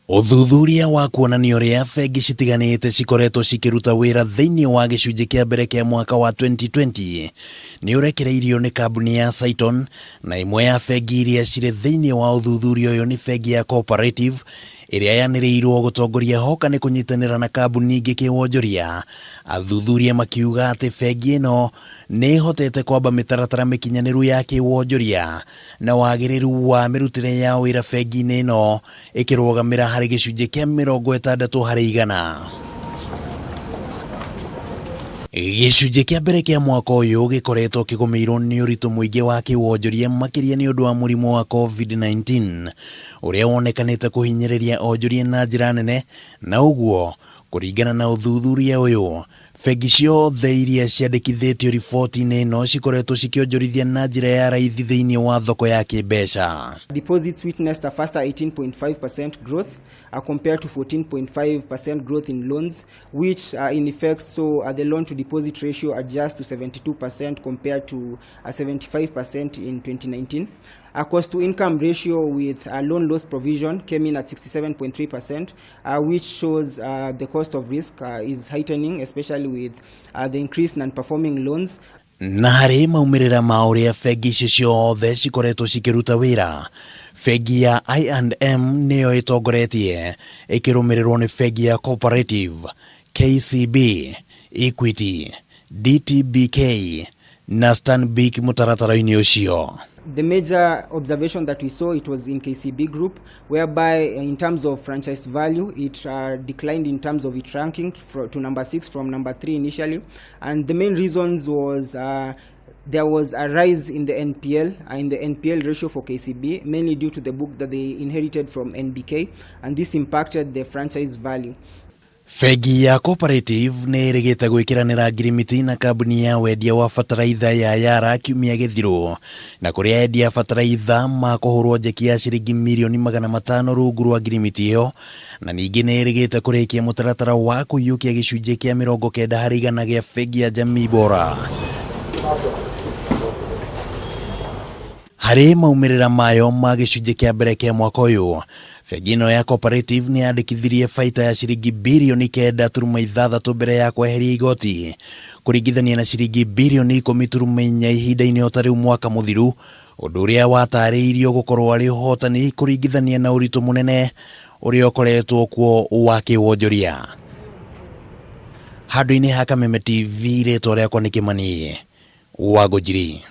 Ũthuthuria wa kuonania ũrĩa bengi citiganĩte cikoretwo cikĩruta wĩra thĩinĩ wa gĩcunjĩ kĩa mbere kĩa mwaka wa 2020 nĩ ũrekereirio nĩ kambuni ya Cyton, na ĩmwe ya bengi iria cirĩ thĩinĩ wa ũthuthuria ũyũ nĩ bengi ya Cooperative ĩrĩa yanĩrĩirwo gũtongoria hoka nĩ kũnyitanĩra na kambuni ingĩ kĩwonjoria, athuthuria makiuga atĩ bengi ĩno nĩ ĩhotete kwamba mĩtaratara mĩkinyanĩru ya kĩwonjoria na wagĩrĩru wa mĩrutĩre ya wĩra bengi-inĩ ĩno ĩkĩrũgamĩra harĩ gĩcunjĩ kĩa 60%. Gĩcunjĩ kĩa mbere kĩa mwaka ũyũ gĩkoretwo kĩgũmĩirwo nĩ ũritũ mũingĩ wa kĩwonjoria makĩria nĩ ũndũ wa mũrimũ wa Covid-19 ũrĩa wonekanĩte kũhinyĩrĩria onjoria na njĩra nene, na ũguo kũringana na ũthuthuria ũyũ Bengi ciothe iria ciandĩkithĩtio riboti-inĩ ĩno cikoretwo cikĩonjorithia na njĩra ya raithi thĩinĩ wa thoko ya kĩmbeca. Deposits witnessed a faster 18.5% growth compared to 14.5% growth in loans, which in effect saw the loan to deposit ratio adjust to 72% compared to 75% in 2019. A cost to income ratio with a loan loss provision came in at 67.3%, which shows the cost of risk is heightening, especially with the increased non-performing loans. Na harĩ maumĩrĩra ma ũrĩa bengi icio ciothe cikoretwo cikĩruta wĩra, bengi ya I&M nĩyo ĩtongoretie ĩkĩrũmĩrĩrwo nĩ bengi ya Cooperative, KCB, Equity, DTBK na Stanbic mũtaratara-inĩ ũcio. The major observation that we saw, it was in KCB Group, whereby in terms of franchise value, it declined in terms of its ranking to number 6 from number 3 initially. And the main reasons was there was a rise in the NPL, in the NPL ratio for KCB, mainly due to the book that they inherited from NBK, and this impacted the franchise value. Bengi ya Cooperative nĩ ĩrĩgĩte gwĩkĩranĩra ngirimiti na kambuni ya wendia wa bataraitha ya Yara kiumia gĩthiru, na kũrĩa endia a bataraitha makũhũrwo njeki ya ciringi mirioni 500 rungu rwa ngirimiti ĩyo, na ningĩ nĩ ĩrĩgĩte kũrĩkia mũtaratara wa kũiyũkia gĩcunjĩ kĩa 90% gĩa bengi ya Jamii Bora. Harĩ maumĩrĩra mayo ma gĩcunjĩ kĩa mbere kĩa mwaka ũyũ, bengi ĩno ya Cooperative nĩ yandĩkithirie baita ya ciringi 9.6 birioni mbere ya kweheria igoti, kũringithania na ciringi 10.4 birioni ihinda-inĩ o ta rĩu mwaka mũthiru, ũndũ ũrĩa watarĩirio gũkorwo arĩ ũhotani kũringithania na ũritũ mũnene ũrĩa ũkoretwo kuo wa kĩwonjoria. Handũ-inĩ ha Kameme TV, rĩtwa rĩakwa nĩ Kĩmani wa Ngũnjiri.